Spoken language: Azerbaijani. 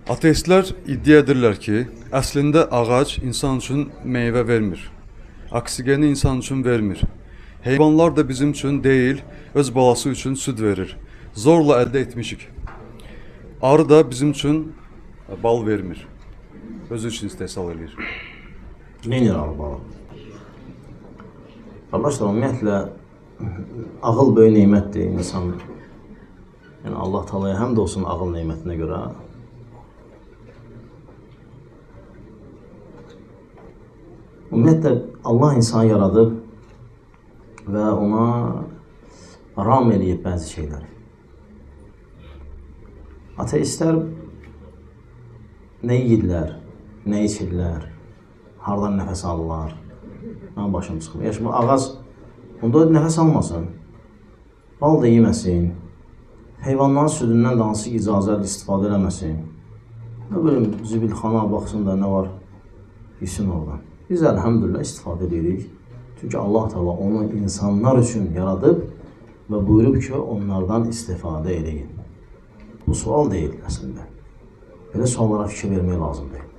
Ateistlər iddia edirlər ki, əslində ağac insan üçün meyvə vermir. Oksigeni insan üçün vermir. Heyvanlar da bizim üçün deyil, öz balası üçün süd verir. Zorla əldə etmişik. Arı da bizim üçün bal vermir. Özü üçün istehsal eləyir. Neynir arı balı? Qardaşlar, ümumiyyətlə ağıl böyük nemətdir insan. Yəni Allah Taalaya həmd olsun ağıl nemətinə görə. Ümumiyyətlə Allah insanı yaradıb və ona ram eləyib bəzi şeyləri. Ateistlər nə yeyirlər, nə içirlər, hardan nəfəs alırlar? Mənim başım çıxmır. Ya şimdi ağac onda nəfəs almasın, bal da yeməsin, heyvanların südündən də hansı icazəli istifadə eləməsin. Nə bilim, zibilxana baxsın da nə var, yesin oradan. Biz əlhəmdülillah istifadə edirik. Çünki Allah Teala onu insanlar üçün yaradıb və buyurub ki, onlardan istifadə eləyin. Bu sual deyil əslində. Belə suallara fikir vermək lazım deyil.